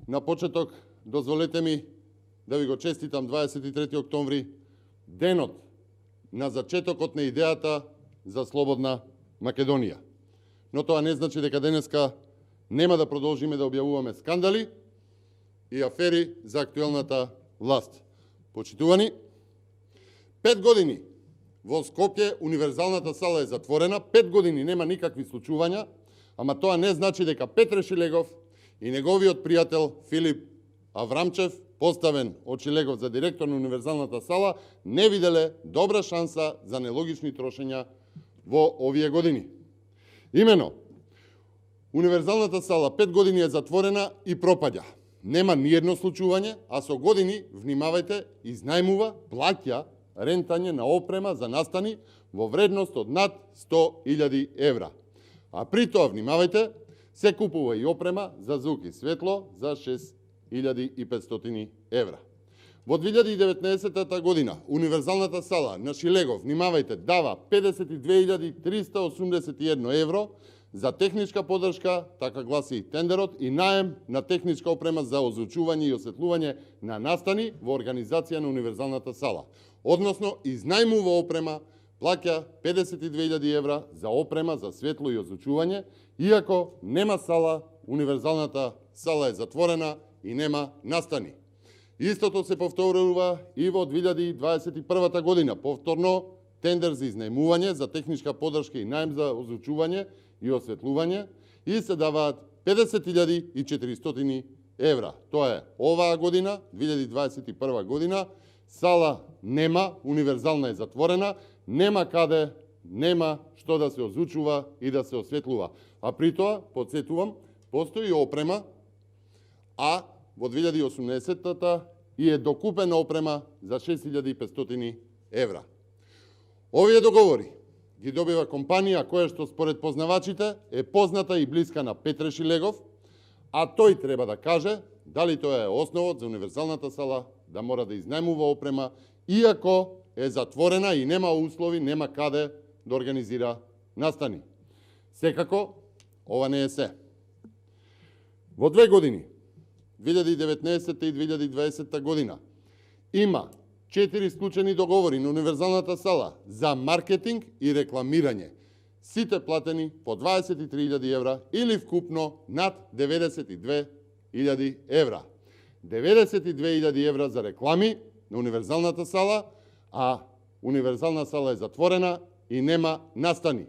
на почеток, дозволете ми да ви го честитам 23 октомври, денот на зачетокот на идејата за слободна Македонија. Но тоа не значи дека денеска нема да продолжиме да објавуваме скандали и афери за актуелната власт. Почитувани, 5 години во Скопје универзалната сала е затворена, 5 години нема никакви случувања, ама тоа не значи дека Петре Шилегов и неговиот пријател Филип Аврамчев, поставен од Шилегов за директор на универзалната сала, не виделе добра шанса за нелогични трошења во овие години. Имено, универзалната сала 5 години е затворена и пропаѓа. Нема ниедно случување, а со години, внимавајте, изнајмува, плаќа рентање на опрема за настани во вредност од над 100.000 евра. А при тоа, внимавајте, се купува и опрема за звук и светло за 6.500 евра. Во 2019 година универзалната сала на Шилегов, внимавајте, дава 52.381 евро за техничка подршка, така гласи тендерот, и наем на техничка опрема за озвучување и осветлување на настани во организација на универзалната сала. Односно, изнајмува опрема, плаќа 52.000 евра за опрема за светло и озвучување, иако нема сала, универзалната сала е затворена и нема настани. Истото се повторува и во 2021 година. Повторно, тендер за изнајмување, за техничка подршка и наем за озвучување и осветлување и се даваат 50.400 евра. Тоа е оваа година, 2021 година, сала нема, универзална е затворена, нема каде, нема што да се озвучува и да се осветлува. А при тоа, подсетувам, постои опрема, а во 2018-та и е докупена опрема за 6.500 евра. Овие договори ги добива компанија која што според познавачите е позната и блиска на Петре Шилегов, а тој треба да каже дали тоа е основот за универзалната сала да мора да изнајмува опрема, иако е затворена и нема услови, нема каде да организира настани. Секако, ова не е се. Во 2 години, 2019 и 2020 година, има 4 склучени договори на универзалната сала за маркетинг и рекламирање. Сите платени по 23.000 евра или вкупно над 92.000 евра. 92.000 евра за реклами на универзалната сала, а универзална сала е затворена и нема настани.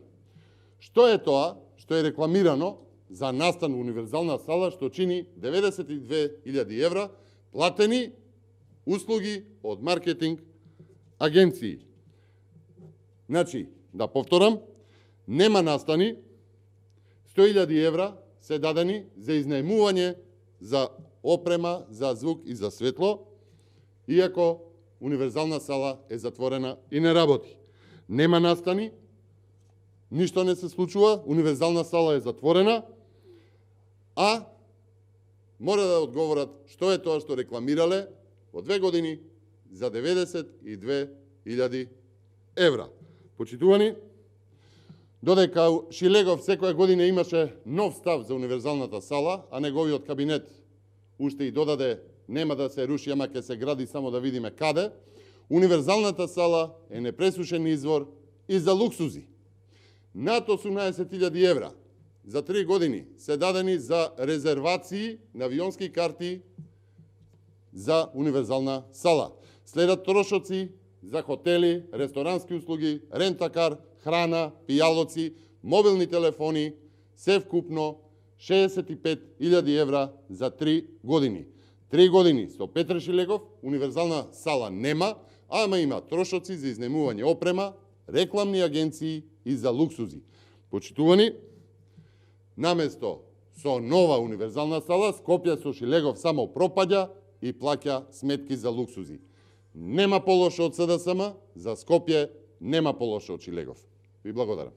Што е тоа што е рекламирано за настан во универзална сала, што чини 92.000 евра, платени услуги од маркетинг агенции? Значи, да повторам, нема настани, 100.000 евра се дадени за изнајмување за опрема, за звук и за светло, иако универзална сала е затворена и не работи. Нема настани, ништо не се случува, универзална сала е затворена, а мора да одговорат што е тоа што рекламирале во 2 години за 92.000 евра. Почитувани, додека Шилегов секоја година имаше нов став за универзалната сала, а неговиот кабинет уште и додаде нема да се руши, ама ќе се гради само да видиме каде, универзалната сала е непресушен извор и за луксузи. Над 18.000 евра за 3 години се дадени за резервации на авионски карти за универзална сала. Следат трошоци за хотели, ресторански услуги, рентакар, храна, пијалоци, мобилни телефони, се вкупно 65.000 евра за 3 години. 3 години со Петре Шилегов, универзална сала нема, ама има трошоци за изнајмување опрема, рекламни агенции и за луксузи. Почитувани, наместо со нова универзална сала, Скопје со Шилегов само пропаѓа и плаќа сметки за луксузи. Нема полошо од СДСМ, за Скопје нема полошо од Шилегов. Ви благодарам.